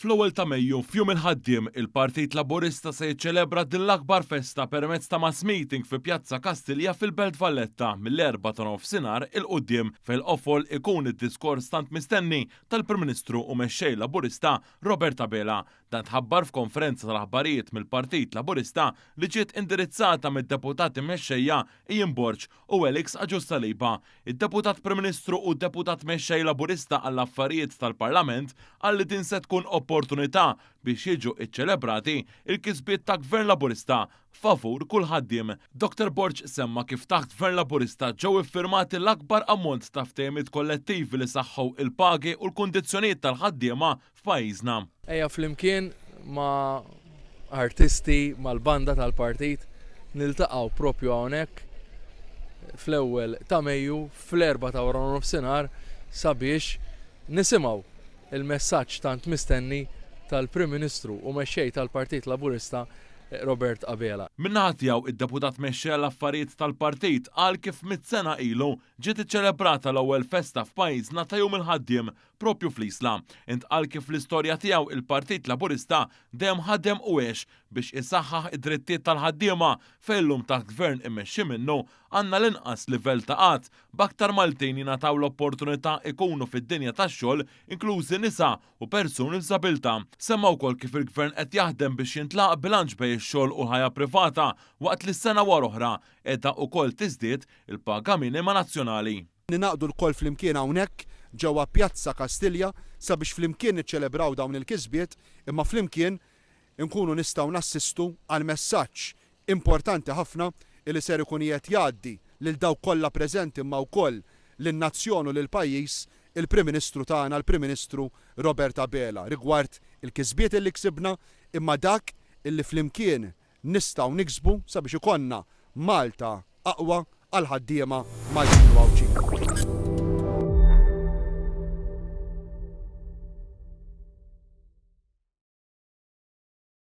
Fl-ewwel ta' Mejju, f'Jum il-Ħaddiem, il-Partit Laburista se jiċċelebra din l-akbar festa permezz ta' mass meeting fi Pjazza Kastilja fil-Belt Valletta mill-erbgħa ta' nofsinhar 'il quddiem fejn l-qofol ikun id-diskors tant mistenni tal-Prim Ministru u Mexxej Laburista Robert Abela. Dan tħabbar f'konferenza tal-aħbarijiet mill-Partit Laburista li ġiet indirizzata mid-Deputati Mexxejja Ian Borg u Alex Agius Saliba. Id-Deputat Prim Ministru u Deputat Mexxej Laburista għall-Affarijiet tal-Parlament qal li din se tkun opportunità biex jiġu ċċelebrati l-kisbiet ta' Gvern Laburista favur kull ħaddiem. Dottor Borg semma kif taħt Gvern Laburista ġew iffirmati l-akbar ammont ta' ftehimiet kollettivi li saħħu l-pagi u l-kundizzjonijiet tal-ħaddiema f'pajjiżna. Ejja flimkien ma' artisti, mal-banda tal-partit, niltaqgħu propju hawnhekk fl-ewwel ta' Mejju fl-erbgħa ta' waranofsinhar sabiex nisimgħu il-messaġġ tant mistenni tal-Prim Ministru u Mexxej tal-Partit Laburista Robert Abela. Min-naħa tiegħu, id-Deputat Mexxej għall-Affarijiet tal-Partit qal kif mitt sena ilu ġiet iċċelebrata l-ewwel festa f'pajjiżna ta' Jum il-Ħaddiem Propju fl-Isla, intqal kif fl-istorja tiegħu il-Partit Laburista dejjem ħadem u għex biex isaħħaħ id-drittijiet tal-ħaddiema fejn illum taħt Gvern immexxi minnu għandna l-inqas livell ta' qgħad, b'aktar Maltin jingħataw l-opportunità ikunu fid-dinja tax-xogħol inklużi nisa u persuni b'żabilità. Semma wkoll kif il-Gvern qed jaħdem biex jintlahaq bilanċ bejn ix-xogħol u l-ħajja privata waqt li sena wara oħra qiegħda ukoll tiżdied il-paga minima nazzjonali. Ningħaqdu lkoll flimkien hawnhekk ġewwa Pjazza Kastilja sabiex flimkien niċċelebraw dawn il-kisbiet imma flimkien inkunu nistgħu nassistu għal messaġġ importanti ħafna illi ser ikun qiegħed jgħaddi lil dawk kollha preżenti imma wkoll lin-nazzjon u lill-pajjiż il-Prim Ministru tagħna l-Prim Ministru Robert Abela rigward il-kisbiet illi ksibna imma dak illi flimkien nistgħu niksbu sabiex ikollna Malta aqwa għall-ħaddiema Maltin u Għawdxin.